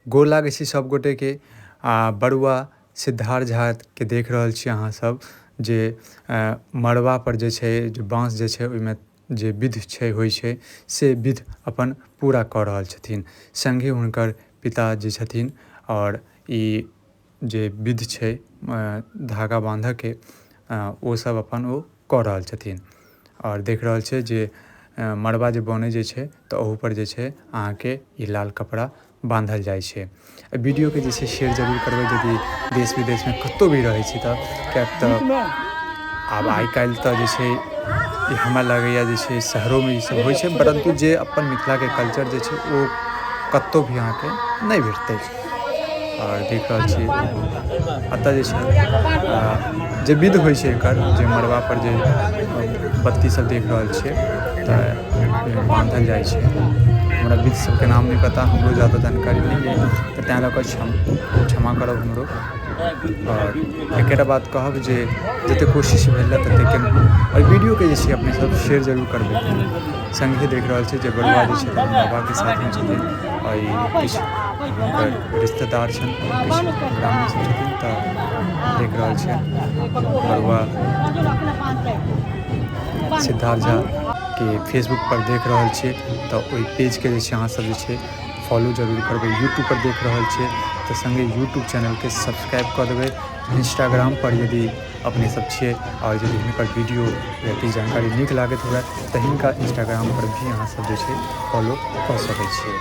गोर लागै छी सब गोटे के आ बरुआ सिद्धार्थ झा के देख रहल छी अहाँ सब जे मड़बा पर जे छै जे बांस जे छै ओय में जे विध छै होय छै से विध अपन पूरा क रहल छथिन संगे हुनकर पिता जे छथिन और इ जे विध छै धागा बांधे के ओ सब अपन ओ क रहल छथिन और देख रहल छै जे मड़बा जे बने जे छै त ओहु पर जे छै अहाँ के इ लाल कपड़ा बांधल जाय छै। वीडियो के जे छै शेयर जरूर करबै यदि देश विदेश में कतौ भी रहै छी तऽ किएक तऽ आब आइ काल्हि तऽ जे छै ई हमरा लगैए जे छै शहरोमे ई सब होइ छै परन्तु जे अपन मिथिलाके कल्चर जे छै ओ कतौ भी अहाँके नहि भेटतै आओर देख रहल छी एतऽ जे छै जे विध होइ छै एकर जे मड़बापर जे बत्ती सब देख रहल छियै तऽ ओहिमे बान्धल जाइ छै हमरा विध सबके नाम नहि पता हमरो जादा जानकारी नहि अइ तऽ तैं लऽ कऽ क्षमा करब हमरो आओर एकेटा बात कहब जे जतेक कोशिश भेल ततेक केलहुँ आओर वीडियोके जे छै अपने सब शेयर जरूर करबै सङ्गे देख रहल छी जे बरुआ जे छथिन बाबाके साथमे छथिन आओर ई किछु हुनकर रिश्तेदार छनि किछु ग्रामीण सब छथिन तऽ देख रहल छियनि बरुआ सिद्धार्थ झा के फेसबुक पर देख रहल छियै तऽ ओहि पेजके जे छै अहाँ सब जे छै फॉलो जरूर करबै यूट्यूब पर देख रहल छियै तऽ सङ्गे यूट्यूब चैनलके सब्सक्राइब कऽ देबै इंस्टाग्राम पर यदि अपने सब छियै आओर यदि हिनकर वीडियो या किछु जानकारी नीक लागैत हुए तऽ हिनका इंस्टाग्राम पर भी अहाँ सब जे छै फॉलो कऽ सकै छियै।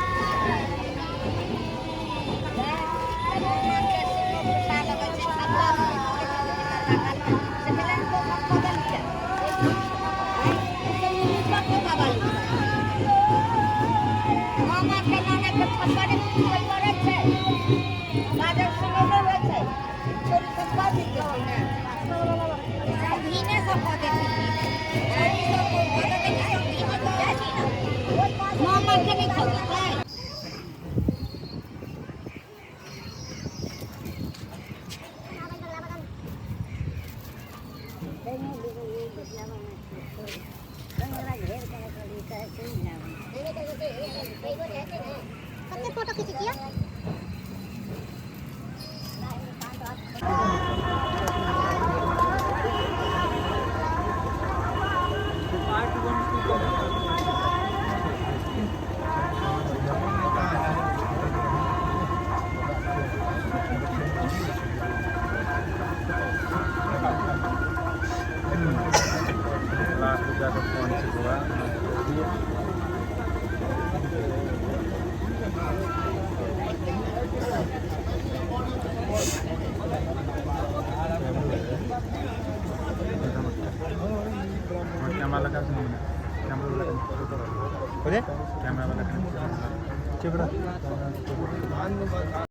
कते फोटो खींचै छियै? लाख रुपया के फोन छै बौआ। कैमरा लगा कैमरा वाला कैमरा वाला।